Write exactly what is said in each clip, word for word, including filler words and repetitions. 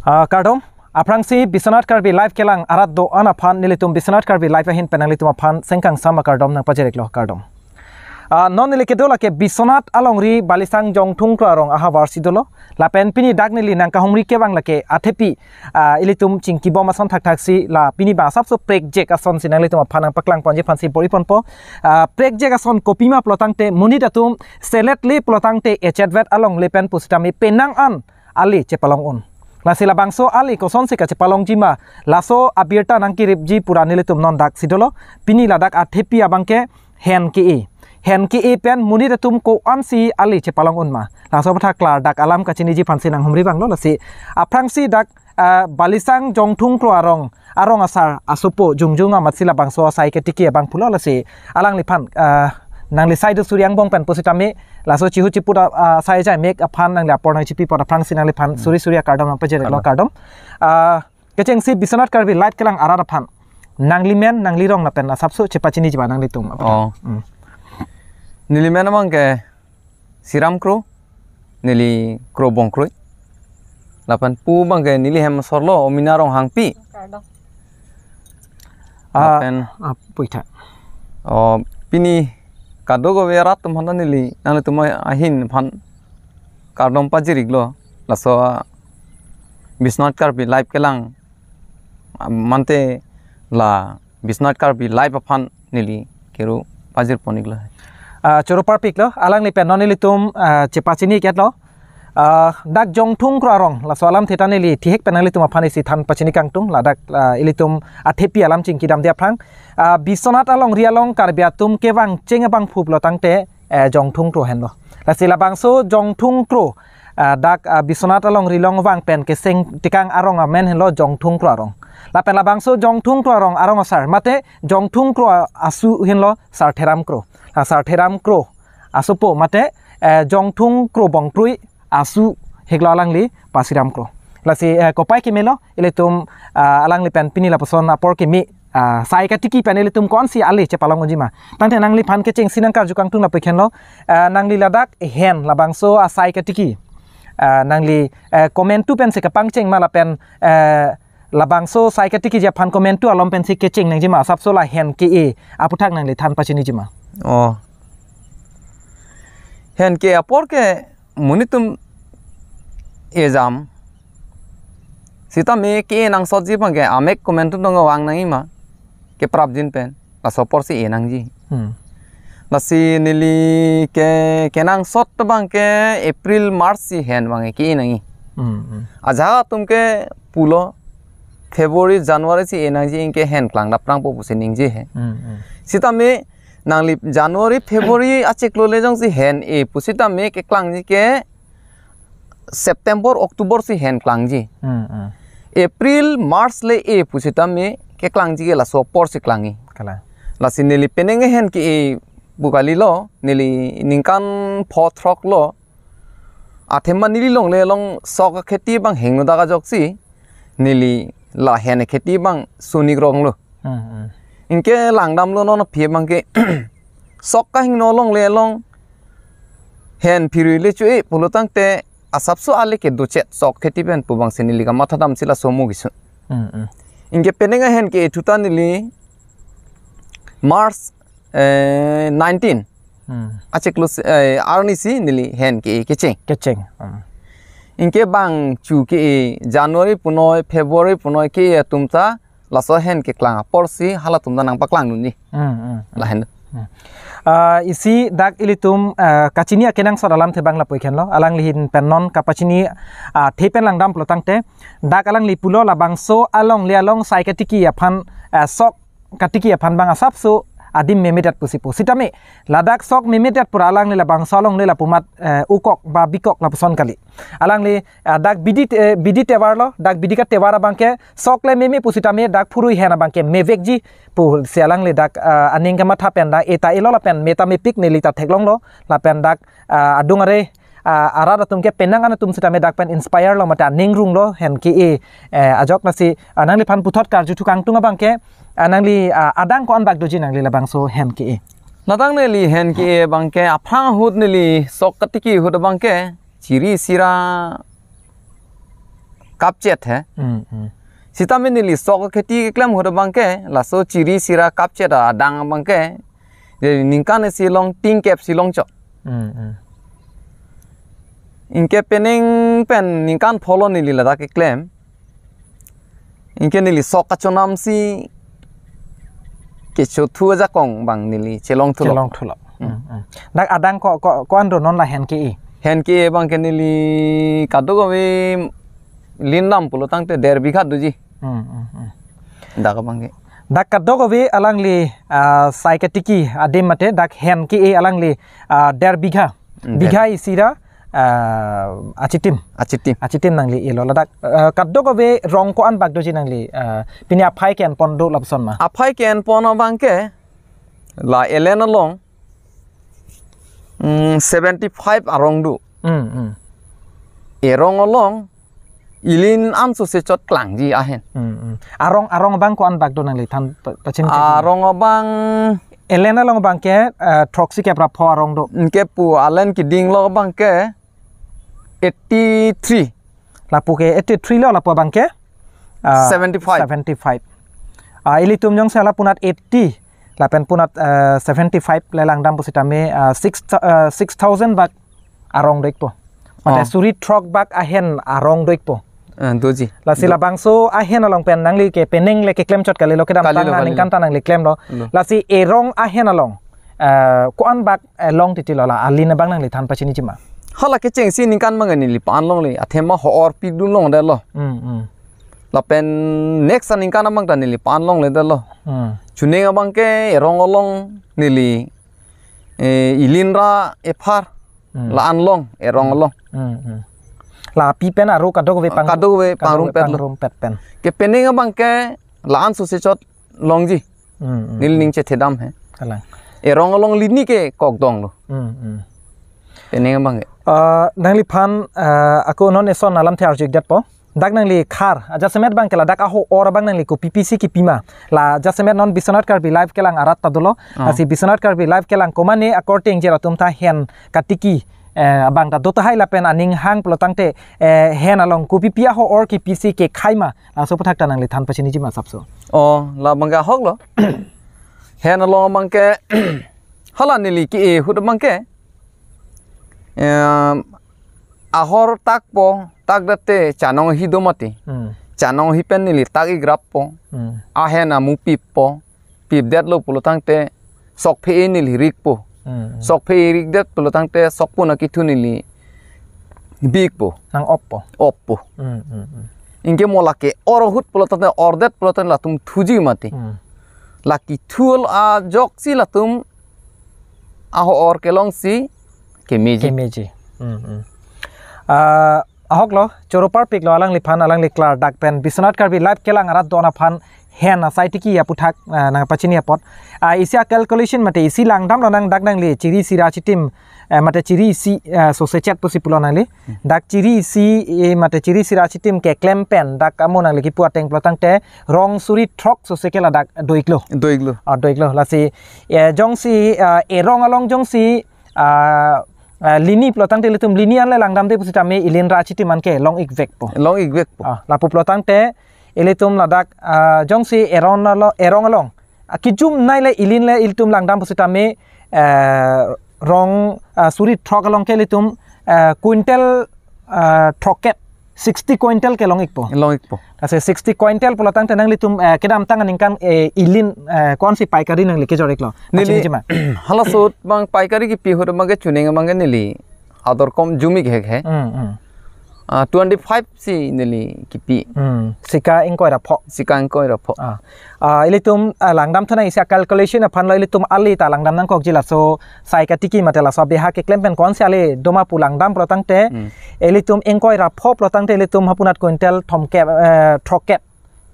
Ah, kardom, aphrangsi Biswanath Karbi Live kelang arat do-an aphan nelitum Biswanath Karbi Live ahin pen nanglitum aphan sengkangsam akardom nangpajir-iklo, kardom. Ah, non neli kedo lake Biswanath alongri Balisang Jongthung Kro arong ahavarsi dolo. Lapen pini dak neli nangkahumri kevang lake athepi, ah, ilitum chingkibom ason thakthaksi la pini ba asapso prekjak asonsi nanglitum aphan nangpaklangponji aphansi bor-iponpo. Ah, prekjak ason kopima pulotangte monit atum selet le pulotangte echetvet alongle pen pusitame penang an ale chepalong un. Lasi labangso ale kosonsi kachepalongjima, laso abirta nangkeripji pura nelitum non daksi dolo. Pini ladak athepi abangke hen ke-e. Hen ke-e pen monit atum ko-ansi ale chepalong unma, laso aphuthak klardak alam kachiniji aphansi nanghumri vanglo. Lasi aphrangsi dak, ah, Balisang Jongthung Kro arong, arong asar asopo jongjong amatsi labangso asai ketiki abang pulo. Lasi alangliphan, ah, nangli sai do suri angbong pen pusitame laso chihu chiput, ah, ah, sai jai mek aphan nangli apor nangchipi apot aphrangsi nangliphan suri suri akardom nangpajir-iklo, kardom. Ah, kechengsi Biswanath Karbi Live kelang arat aphan nanglimen nanglirong lapen asapso chepachiniji ma nanglitum aphan. Oh. Hmm. Nelimen abangke Siram Kro, neli Kro Bongkrui. Lapen pu abangke neli hem sorlo Omina Ronghangpi. Kardom. Ah, lapen ah, puitha. Oh, pini kadokave arat atum aphan neli nanglitum ahin aphan kardom pajir-iklo. Laso Biswanath Karbi Live kelang, ah, mate la Biswanath Karbi Live aphan neli kero pajirpon-iklo. Ah, choro parpiklo, alangli pen non ilitum, ah, chepachini-iklo. Ah, dak Jongthung Kro arong, laso alamthe ta neli thihek pen nanglitum aphan isi than pachini kangtung, ladak, ah, ilitum athepi alam chingkidamde aphrang. Ah, Biswanath alongri along Karbi atum kevang cheng abangphu pulotangte, eh, Jongthung Kro henlo. Lasi labangso Jongthung Kro, ah, dak, ah, Biswanath alongri along vang pen keseng tekang arong amen henlo Jongthung Kro arong. Lapen labangso Jongthung Kro arong, arong asar mate Jongthung Kro a-, asu henlo Sartheram Kro. La Sartheram Kro asopo mate, eh, Jongthung Kro Bongkrui asu heklo alangli Pasiram Kro. Lasi, eh, kopai kemelo, ilitum, ah, alangli pen pini lapuson apor keme, ah, sai katiki pen ilitum ko-ansi ale chepalong unjima. Tangte nangliphan kechengsi nangkarju kangtung lapu-ik henlo, ah, nangli ladak hen labangso asai katiki, ah, nangli, eh, komentu pensi kapangcheng ma lapen, eh, labangso sai katikiji aphan komentu alom pensi kecheng nangjima, asapso la hen ke-e aphuthak nangli than pachinijima. Oh. Hen ke apor ke monit atum ejam. Sitame ke-e nangsotji abangke amek komentu dong vang nangjima, keprapjin pen. Laso aporsi e nangji. Hmm. Lasi neli ke, kenangsot abangke April March si hen abangke ke-e nangji. Hmm, hmm. Ajahak atum ke pulo February, January si e nangji, anke hen klang daprangpo pusi ningje he. Hmm, hmm. Sitame nangli January, February achiklo le jongsi hen-e pusitame keklangji ke September, October si hen klangji. Hmm, hmm. April, March le e pusitame keklangji ke laso aporsi klangji. Kalang. Lasi neli penang hen ke-e pu kalilo, neli ningkan pho throklo. Athema neli longle along sok akheti abang hingno dak ajoksi neli la hen akheti abang suni kronglo. Hmm, hmm. Anke langdamlo non aphi abangke sok kahingno longle along hen phirui le chu-e pulotangte asapso ale kedo chet sok akheti pen pu abangsi neli kamathadamsi laso mo kisu. Hmm, hmm. Anke penang hen ke-e thuta neli March, eh, nineteen. Hmm. Achiklo si, eh, arnisi neli hen ke-e kecheng. Kecheng. Hmm. Anke bang chu ke-e January punoi, February punoi ke-e atum ta laso hen keklang aporsi halatum ta nangpaklangdunji. Hmm, hmm, hmm. Lahen. Hmm. Ah, isi dak ilitum, ah, kachini akenangsot alamthe abang lapu-ik henlo. Alangli ahin pen non kapachini, ah, the pen langdam pulotangte dak alangli pulo labangso alongle along sai katiki aphan, ah, sok katiki aphan abang asapso adim memedet pusi pu. Sitame ladak sok memedet pura alangli labangso alongle lapu amat, eh, ukok ba bikok lapuson kali. Alangli, eh, dak bidi, eh, bidi tevarlo, dak bidi katovar abangke sok le meme pusitame dak phurui hen abangke mevekji pusi alangli dak, eh, aning kamatha pen dak e ta elo lapen me ta mepik neli ta theklonglo lapen dak, eh, adung are, ah, arat atum ke penang an atum sitame dak pen inspire lo mate aning runglo hen ke-e, eh, ajok. Lasi, ah, nangliphan puthot karjuthu kangtung abangke, ah, nangli, ah, adang ko-an bak doji nangli labangso hen ke-e? Ladak neli hen ke-e abangke aphrang ahut neli sok katiki ahut abangke chiri sira kapchet he. Hmm, hmm. Sitame neli sok kheti keklem ahut abangke, laso chiri sira kapchet adang abangke, je ningkan isi along tingkep si longchok. Hmm, hmm. Anke penang pen ningkan pholo neli ladak keklem. Anke neli sok kachonam si kechothu ajakong abang neli chelongthulo. Chelongthulo. Hmm. Hmm, hmm. Dak adang ko, ko, ko-an do non la hen ke-e? Hen ke-e abangke neli kadokave lindam pulo tangte der bigha doji. Hmm, hmm, hmm. Dak abangke. Dak kadokave alangli, ah, sai katiki adim mate dak hen ke-e alangli, ah, der bigha. Hmm, der. Bigha isi ra, ah, achitim. Achitim. Achitim nangli elo ladak, ah, kadokave rong ko-an bak doji nangli, ah, pini aphai ke-enpon do lapuson ma? Aphai ke-enpon abangke la elen along, mm, seventy five arong do. Mm, mm. Erong along ilin an sose chot klangji ahen. Mm, mm. Arong, arong abang ko-an bak do nangli than pa-, pachini? Arong abang elen along abangke, eh, throksi kep ra pho arong do. Anke pu alen keding lo abangke eighty three. Lapu ke eighty three lo, lapu abangke, ah, seventy five. Seventy five. Ah, ilitum jongsi hala punat eighty, lapen punat, eh, seventy five le langdam pusitame, ah, six, eh, six thousand bak arong do-ikpo. Mate, oh, suri throk bak ahen arong do-ikpo. Eh, doji. Lasi do. Labangso ahen along pen nangli ke penang le keklem chot kalilo, kedamtang, kalilo, kalilo, aningkan ta nangli klemlo. Lo. Lasi erong ahen along, eh, ko-an bak, eh, long titi lo la, alin abang nangli than pachiniji ma? Hala kechengsi ningkan abang neli pa-an longle, athema ho-or pidun longledetlo. Hmm, hmm. Lapen next aningkan abang ta neli pa-an longledetlo. Hmm. Chuning abangke erong along neli, eh, ilin ra ephar, hmm, la-an long, erong along. Hmm, hmm. La api pen aro kadokave pang-, kadokave, kadokave pangrumpetlo. Pangrumpet pen. Ke penang abangke la-an sose chot longji. Hmm, hmm. Neli ning chethedam he. Kalang. Erong along lini ke kokdong lo. Hmm, hmm. Penang abangke. Ah, nangliphan, ah, ako non eson alamthe arju-ikdetpo. Dak nangli khar, ajasemet abangke ladak aho-or abang nangli kopi pisi kipi ma? La jasemet non Biswanath Karbi Live kelang arat ta dolo. Ah. Lasi Biswanath Karbi Live kelang komane akorte ingjir atum ta hen katiki, eh, abang ta do tahai lapen aning hang pulo tangte, eh, hen along kopi pi aho-or kipisi kekhai ma? Laso aputhak ta nangli than pachiniji ma sapso? Oh, labangke ahok lo. Hen along abangke hala neli ke-e ahut abangke, em, ahor takpo, takdate chanong ahi do mati. Hmm. Chanong ahi pen neli tak-ik rappo. Hmm. Ahen amu pippo. Pipdetlo pulo tangte sokphe-e neli rikpo. Hmm, hmm. Sokphe-e rikdet pulo tangte sokpon akethu neli bi-ikpo. Nang-oppo. Oppo. Hmm, hmm, hmm. Anke mo lake or ahut pulo tangte, ordet pulo tangte latum thuji mati. Hmm. La kethu ajoksi latum aho-or kelongsi kemeji. Kemeji. Hmm, hmm. Ah, ahok lo, choro parpik lo alangliphan, alangli klardak pen Biswanath Karbi Live kelang arat do-an aphan hen asai tiki aputhak, ah, nangpachini apot. Ah, isi a-calculation mate isi langdamlo nang dak nangli chiri sira chitim, eh, mate chiri isi, eh, sose chet pusi pulo nangli. Hmm. Dak chiri isi, eh, mate chiri sira chitim keklem pen dak amo nangli kipu ateng pulo tangte rong suri throk sose ke ladak do-iklo. Do-iklo. Ah, do-iklo. Lasi, eh, jongsi, ah, erong along jongsi, ah, ah, lini pulo tangte ilitum lini an le langdamde pusitame ilin ra achitim an ke long-ikvekpo. Long-ikvekpo. Ah, lapu pulo tangte ilitum ladak, ah, jongsi erong alo-, erong along, ah, kejumnei le ilin le ilitum langdam pusitame, eh, rong, ah, suri throk along ke ilitum, eh, quintal, ah, throkkep, sixty quintal ke long-ikpo. Long-ikpo. Lasi sixty quintal pulo tangte nanglitum, eh, kedamtang aningkan, eh, ilin, eh, ko-ansi paikari nangli kejor-iklo? Neli, pachiniji ma? Halaso abang paikari kipi ahut abangke chuning abangke neli ador kom jum-ik hek he. Hmm, hmm. Ah, twenty five si neli kipi. Hmm. Sika ingkoi ra pho. Sika ingkoi ra pho. Ah. Ah, ilitum, ah, langdamthu nang isi a-calculation aphan lo, ilitum ale ta langdam nangkokji laso sai katiki mate laso abeha keklem pen ko-ansi ale do ma pu langdam pulo tangte. Hmm. Ilitum ingkoi ra pho pulo tangte ilitum hapunat quintal thomkep, eh, throkkep.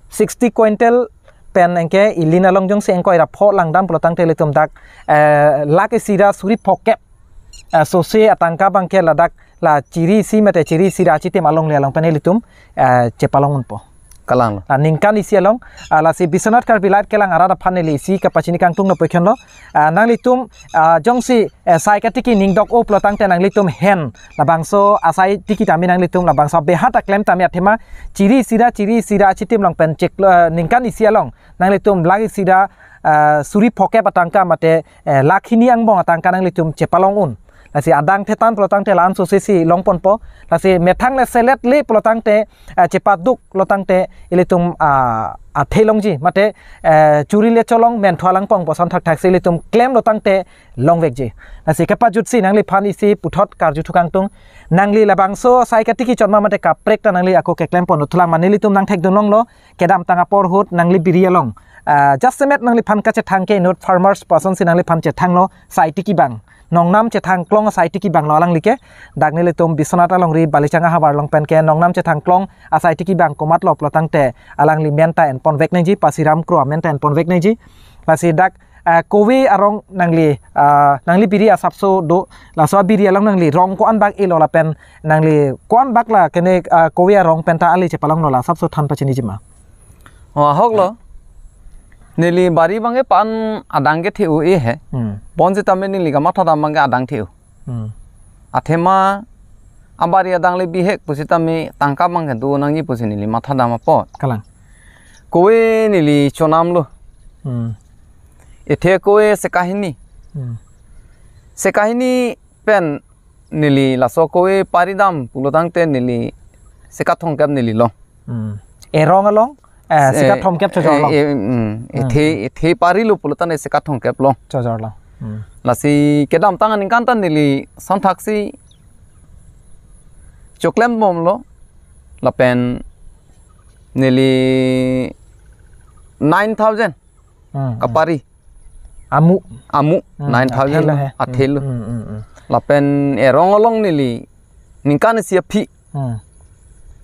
Sixty quintal pen anke ilin along jongsi ingkoi ra pho langdam pulo tangte ilitum dak, eh, lakh isi ra suri phokep, eh, sose atangka abangke ladak la chiri isi mate chiri isi ra achitim alongle along pen ilitum, eh, chepalong unpo. Kalang lo. Ah, ningkan isi along, ah, lasi Biswanath Karbi Live kelang arat aphan neli isi kapachini kangtung no pekhen lo. Ah, nanglitum, ah, jongsi, eh, sai katiki ning dok-o pulotangte nanglitum hen labangso asai tiki tame nanglitum labangso behat aklem tame athema chiri sira chiri sira chitim long pen chek, eh, ningkan isi along nanglitum lakh isi ra, eh, suri phokep atangka mate, eh, lakh hini angbong atangka nanglitum chepalong un. Lasi adang thetan pulotangte la-an sose si longponpo. Lasi methang le selet le pulotangte, eh, chepaduk lotangte ilitum, ah, athe longji mate, eh, churi le cholong menthu alang pongpo son thakthak si ilitum klem lotangte longvekji. Lasi kepajut si nangliphan isi puthot karju thu kangtung. Nangli labangso sai katiki chotma mate kaprek ta nangli ako keklempon thulang mane ilitum nangthekdun longlo. Kedamtang apor ahut nangli biri along, ah, jasemet nangliphan kachethang ke inut farmers person si nangliphan chethanglo sai tiki bang. Nongnam chethang klong sai tiki bang lo alangli ke. Dak nelitum Biswanath alongri Balichang ahavar along pen ke nongnam chethang klong asai tiki bang komat lo pulotangte alangli men ta enponvek nangji, Pasiram Kro amen ta enponvek nangji. Lasi dak, ah, kove arong nangli, ah, nangli biri asapso do, laso abiri along nangli rong ko-an bak elo lapen nangli ko-an bak la kene, ah, kove arong pen ta ale chepalong lo la asapso than pachiniji ma? Oh, ahok lo. Neli bari abang ke pan adang kethe-o-e he. Hmm. Bonsitame neli kamathadam abang ke adang the-o. Hmm. Athema abari adang le bihek pusitame tangka abang ke do nangji pusi neli mathadam apot. Kalang. Kove neli chonam lo. Hmm. Ethe kove seka hini. Hmm. Seka hini pen neli laso kove paridam pulotangte neli seka thomkep neli long. Hmm. Erong along, eh, seka, eh, thomkep chojor long. Eh, eh, hmm. Hmm. Ethe, ethe pari lo pulotangte seka thomkep long. Chojor long. Hmm. Lasi kedamtang aningkan ta neli son thak si choklem bomlo lapen neli nine thousand. Hmm, hmm. Kapari. Amu. Amu, hmm, nine thousand athelo he. Athelo. Hmm, hmm, hmm, hmm. Lapen erong along neli ningkan isi aphi. Hmm.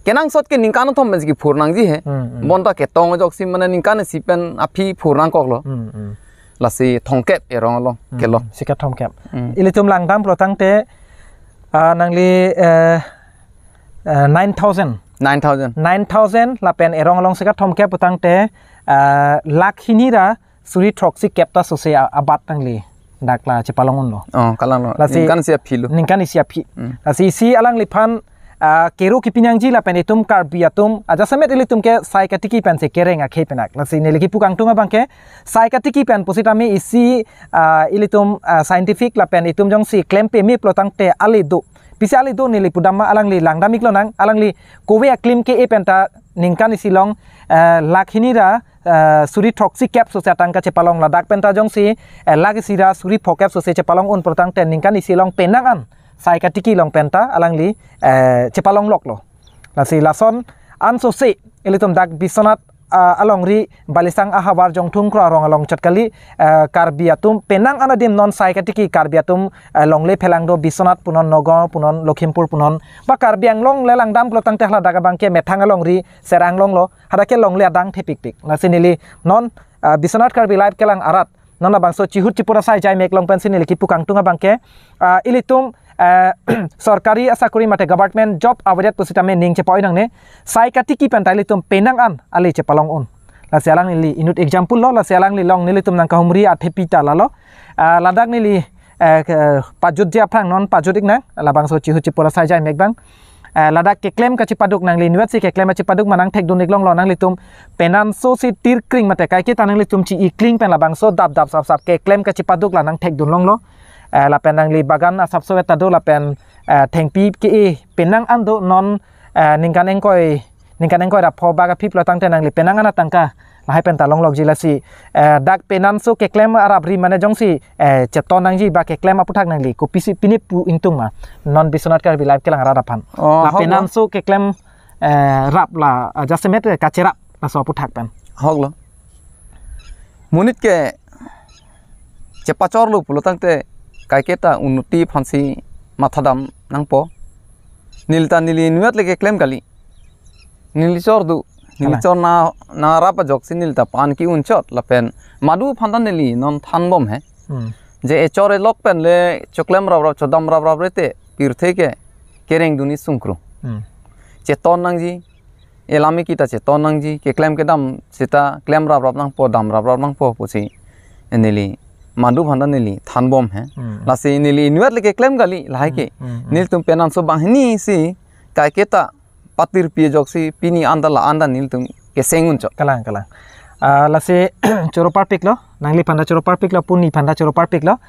Kenangsot ke ningkan athom pen si kiphur nangji he. Hmm, hmm. Bonta ketong ajoksi mane ningkan isi pen aphi phur nangkoklo. Hmm, hmm. Lasi thomkep erong along, hmm, kelo. Seka thomkep. Hmm. Ilitum langdam pulotangte, ah, nangli, eh, eh, nine thousand. Nine thousand. Nine thousand lapen erong along seka thomkep pulotangte, ah, lakh hini ra suri throksi kep ta sose a-, abat nangli dak la chepalong unlo. Oh, kalang lo. Lasi ningkan isi aphi lo. Ningkan isi aphi. Hmm. Lasi isi alangliphan, ah, kero kipi nangji lapen itum Karbi atum, ah, jasemet ilitum ke sai katiki pen si kereng akhei penak. Lasi neli kipu kangtung abang ke sai katiki pen pusitame isi, ah, ilitum, ah, scientific lapen itum jongsi klem peme pulotangte ale do. Pisi ale do neli pudam ma alangli langdam ik lonang, alangli kove aklim ke-e pen ta ningkan isi along, eh, lakh hini ra, eh, suri throksi kep sose atangka chepalong ladak pen ta jongsi, eh, lakh isi ra suri phokep sose chepalong un pulotangte ningkan isi along penang an sai katiki along pen ta alangli, eh, chepalong loklo. Lasi lason an sose ilitum dak Biswanath, ah, alongri Balisang ahavar Jongthung Kro arong along chot kali, eh, Karbi atum penang an adim non sai katiki Karbi atum, eh, longle phelang do Biswanath punon, Nagaon punon, Lakhimpur punon. Ba Karbi Anglong le langdam pulotangte haladak abang ke methang alongri Serang longlo. Hadak ke longle adang thepikpik. Lasi neli non, ah, Biswanath Karbi Live kelang arat non labangso chihut chipura sai jai mek long pensi neli kipu kangtung abang ke, ah, ilitum, eh, sorkari asakori mate government job avedet pusitame ning chepa-oi nangne, sai katiki pen ta ilitum penang an ale chepalong un. Lasi alang neli inut example lo, lasi alangli along nelitum nangkahumri athepi ta lalo. Ah, ladak neli, eh, ke, pajutji aphrang non pajut ik nang, labangso chihut chipura sai jai mek abang. Eh, ladak keklem kachipaduk nangli inutvet si keklem kachipaduk ma nangthekdun ik longlo nanglitum penanso si tirkring mate kaiketa nanglitum chi-ikling pen labangso dap dap sap sap keklem kachipaduk la nangthekdun longlo. Eh, lapen nangli bagan asapso et ta do lapen, eh, thengpi ke-e penang an do non, eh, ningkan ingkoi, ningkan ingkoi ra pho bak aphi pulotangte nangli penang an atangka lahai pen ta longlokji lasi, eh, dak penanso keklem arap ri mane jongsi, eh, cheton nangji ba keklem aputhak nangli kopisi pine pu ingtung ma non Biswanath Karbi Live kelang arat aphan. Oh, la ahok lo. Penanso keklem, eh, rap la, ah, jasemet, eh, kacherap laso aputhak pen. Ahok lo. Monit ke chepachorlo pulotangte kaiketa unnoti aphansi mathadam nangpo. Neli ta neli inutvet le keklem kali. Neli chor do. Neli, kalang, chor na, na rap ajoksi neli ta pan ki-un chot lapen madu aphan ta neli non thanbom he. Hmm. Je echor elok pen le choklem rap rap chodam rap rap rete pirthe ke kerengdun isungkru. Hmm. Cheton nangji, elam eki ta cheton nangji, keklem kedam seta klem rap rap nangpo, dam rap rap nangpo pusi neli madu phanta neli thanbom he. Hmm. Lasi neli inutvet le keklem kali lahai ke. Hmm, hmm, hmm. Nelitum penanso banghini si kaiketa patirpi ajoksi pini anta la anta nelitum keseng unchot. Kalang, kalang. Ah, lasi choro parpiklo, nangli phanta choro parpiklo, puni phanta choro parpiklo.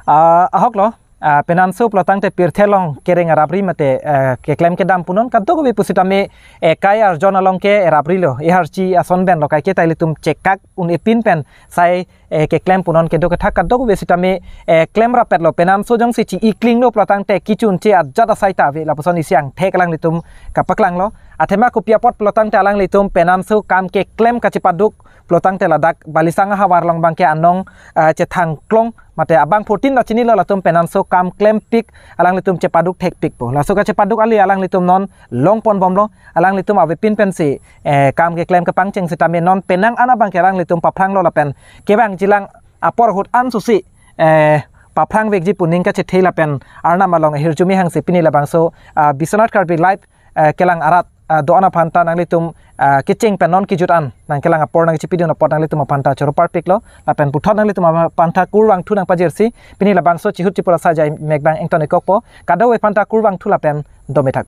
Ah, ahoklo, ah, penanso pulotangte pirthe along kereng arapri mate, ah, keklem kedam punon kadokave pusitame, eh, kai arjon along ke eraprilo, eharchi ason benlo, kaiketa ilitum chekak un-epin pen sai, eh, keklem punon kedo kethak kadokave sitame, eh, klem rapetlo, penanso jongsi chi-iklinglo pulotangte kechun che ajat asai ta ave lapuson isi angthek alanglitum kapaklanglo. Athema kopi apot pulotangte alanglitum penanso kam keklem kachepaduk pulotangte ladak Balisang ahavar along abangke anong, eh, chethang klong mate abang fourteen ta chinilo, latum penanso kam klempik alanglitum chepaduk thekpikpo. Laso kachepaduk ali alanglitum non longponbomlo, alanglitum avepin pensi, eh, kam keklem kepangcheng sitame non penang an abangke alanglitum paphranglo lapen kevangjilang apor ahut an susi, eh, paphrangvekji pu ning kachethe lapen Arnam along ahirjume hangsi pini labangso, ah, Biswanath Karbi Live, eh, kelang arat, ah, do-an aphanta nanglitum, ah, kecheng pen non kejut an nangkelang apor nangchipidun apot nanglitum aphanta choro parpiklo lapen puthot nanglitum aphanta kurvangthu nangpajirsi pini labangso chihut chipura sajai mekbang ington-ik kokpo, kadokave aphanta kurvangthu lapen dome thak.